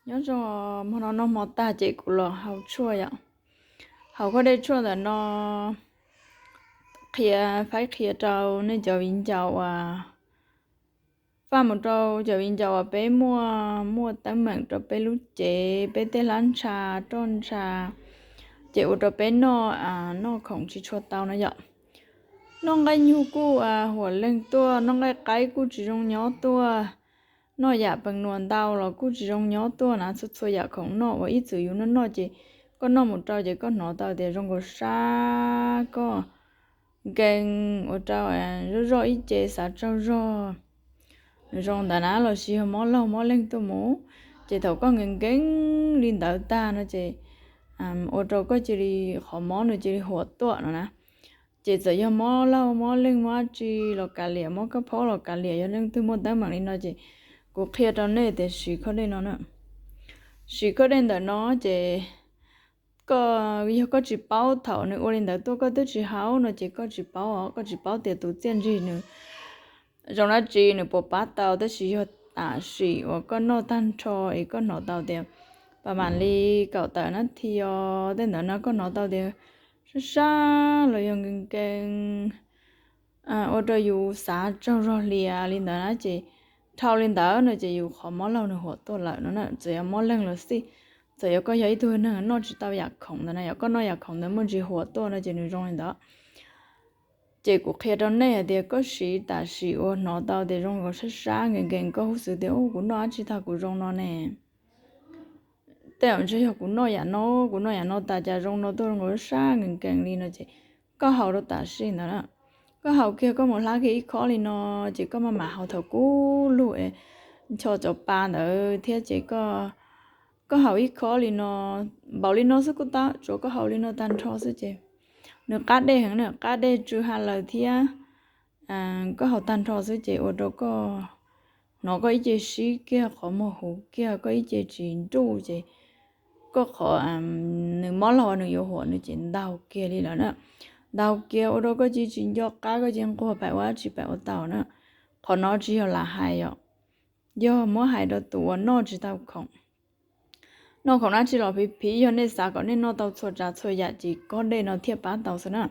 Nyob zoo, hmo no noj hmo tag ces kuv los hau tshuaj yom. Hau khob dej tshuaj ntawm no qhia, faib qhia rau nej cov viv ncaus uas, faj mus rau cov viv ncaus uas peb muaj, muaj teeb meem rau peb lub cev, peb tej hlab ntsha, roj ntsha, ces ua rau peb noj, noj khoom tsis tshua tau no yom. Noj nqaij nyug kuj huam leeg tuaj, noj nqaij qaib kuj tsis zoo nyob tuaj, noj yam pees nuas ntau los kuj tsis zoo nyob tuaj na. Txhua txhua yam khoom noj uas ib txwm yus noj noj ces koj noj mus rau ces koj hnov tau tias zoo nkaus sab koj nkees ua rau zoj zoj ib ce xav tsaug zog zoo ntawd na, los sis yog mob laug mob leeg tuaj mus, ces thaum koj nkees nkees li ntawd tag no ces ua rau koj cia li qhov mob nws cia li huam tuaj no na. Ces txawm yog mob laug mob leeg mob dab tsi los kav liam, mob kab phaub los kav liam, yog leej twg muaj teeb meem li no ces kuv qhia rau nej tias siv khob dej no na. Siv khob dej ntawm no ces koj, yog koj tsis paub thaum nws ua li ntawd tuaj koj twb tsis haus no ces koj tsis paub os, koj tsis paub tias tus txiaj ntsig nws zoo dab tsi, nws puas pab tau. Tab sis yog tam sim uas koj noj tag nrho es koj hnov tau tias pas mam li kaum tawm nab thi os tej ntawd no koj hnov tau tias sab sab los yog nkees nkees ua rau yus xav tsaug zog hlias li ntawd na ces dhau li ntawd no ces yus qhov mob laug nws huam tuaj lawm no na. Txawm yog mob leeg los xij, txawm yog koj yog ib tug neeg noj tsis tau yam khoom ntawd na, yog koj noj yam khoom ntawd muaj ntsis huam tuaj no ces nws zoo li ntawd. Ces kuv qhia rau nej hais tias koj siv tam sim uas hnov tau tias zoo nkaus sab sab nkees nkees, koj huj xwm tias kuv noj dab tsi tag kuv zoo no ne, tej zaum ntshe yog kuv noj yam no, kuv noj yam no tas cas zoo no tuaj, zoo nkaus sab nkees nkees li no ces koj haus rau tam sim ntawd na. Koj haus kiag koj mus hlab kiag ib khob li no, ces koj maj mam haus thaum kub lug es ncho cov pa ntawd thiab ces koj haus ib khob li no, npaum li no xwb kuj tau, tsuav koj haus li no tag nrho xwb ces nws qab dej heev na, qab dej tsw ha lawm thiab. Koj haus tag nrho xwb ces ua rau koj hnov koj ib ce sib kiag qhov muag huv kiag, koj ib ce tsis nruj ces koj qhov nws mob laug nws yuav huam nws ces ntaug kiag li lawm na. Ntaug kiag ua rau koj cia tsis nco qab, koj cia nquag pais ua dab tsi pais ua tau na. Qhov no tsis yog lam hais yom, yog muab hais rau tus uas noj tsis tau khoom. Noj khoom dab tsi los phiv phiv, yog nej xav kom nej noj tau txhua tsav txhua yam ces khob dej no thiaj pab tau xwb na.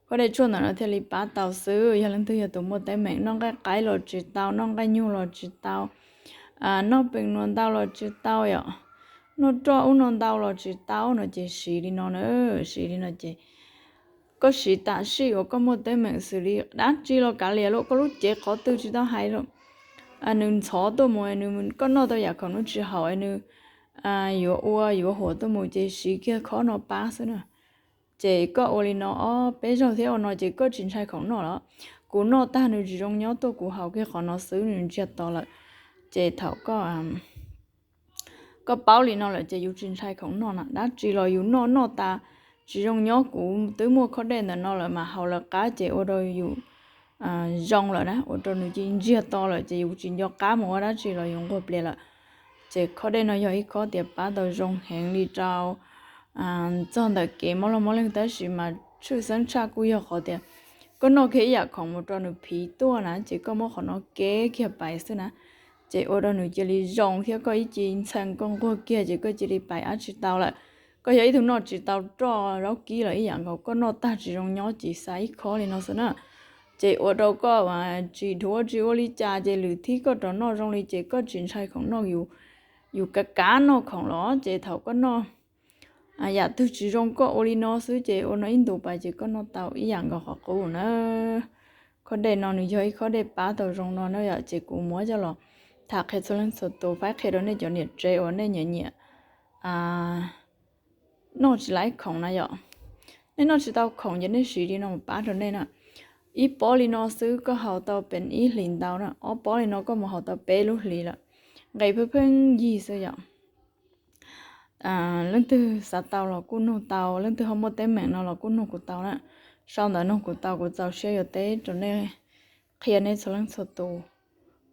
Khob dej tshuaj ntawm no thiaj li pab tau xwb. Yog leej twg yog tus muaj teeb meem noj nqaij qaib los tsis tau, noj nqaij nyug los tsis tau, noj pees nuas ntau los tsis tau yom, noj roj ub no ntau los tsis tau no ces siv li no na. Siv li no ces koj siv tam sim uas koj muaj teeb meem xws li dab tsi los kav liam, koj lub cev qhov twg tsis tau hais los, nws ntxhov tuaj mus, koj noj tau yam khoom nws tsis haum es nws yuav ua yuav huam tuaj mus ces siv kiag khob no pab xwb na. Ces koj ua li no ob peb zaug thiab ua no ces koj tsis ntshai khoom noj lawm. Kuv noj tag nws tsis zoo nyob tuaj kuv haus kiag qhov no xwb nws ntsiag to lawm. Ces thaum koj paub li no lawm ces yus tsis ntshai khoom noj na. Dab tsi los yus noj noj tas tsis zoo nyob, kuv twb muaj khob dej ntawm no lawm mas haus lawv qab ces ua rau yus zoo lawm na, ua rau nws cia ntsiag to lawm ces yus tsis nco qab mus ua dab tsi los yus nquag plias lawm. Ces khob dej no yog ib khob tias pab tau zoo heev li rau txog ntawm kev mob laug mob leeg, tab sis mas tshwj xeeb tshaj kuj yog qhov tias koj noj kiag ib yam khoom mus rau nws phiv tuaj na ces koj muab qhov no kev kiag pais xwb na, ces ua rau nws cia li zoo thiab koj ib ce ntxhee koj nquag kiag ces koj cia li pais dab tsi tau lawm. Koj yog ib tug noj tsis tau roj zaub kib los ib yam nkaus, koj noj tag tsis zoo nyob ces xa ib khob li no xwb na. Ces ua rau koj tsis dhuav tsis ua li cas ces lwm thib koj rov noj zoo li ces koj tsis ntshai khoom noj, yus kav kav noj khoom los ces thaum koj noj yam twg tsis zoo koj ua li no xwb ces ua no ib ntus pais ces koj noj tau ib yam nkaus qhov qub na. Khob dej no nws yog ib khob dej pab tau zoo no na yom, ces kuv muab coj los tham qhia txhua leej txhua tus, faib qhia rau nej cov niam tsev uas nej nyiam nyiam noj tsis laib khoom na yom. Nej noj tsis tau khoom ces nej siv li no mus pab rau nej na. Ib pob li no xwb koj haus tau pes ib hlis ntau na, ob pob li no koj mus haus tau peb lub hlis lawm, nqis pheej pheej yig xwb yom. Leej twg xav tau los kuj nug tau, leej twg ho muaj teeb meem no los kuj nug kuv tau na. Sau ntawv nug kuv tau, kuv txaus siab yuav teb rau nej, qhia nej txhua leej txhua tus.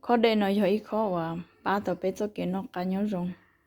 Khob dej no yog ib khob uas pab tau peb txoj kev noj qab nyob zoo.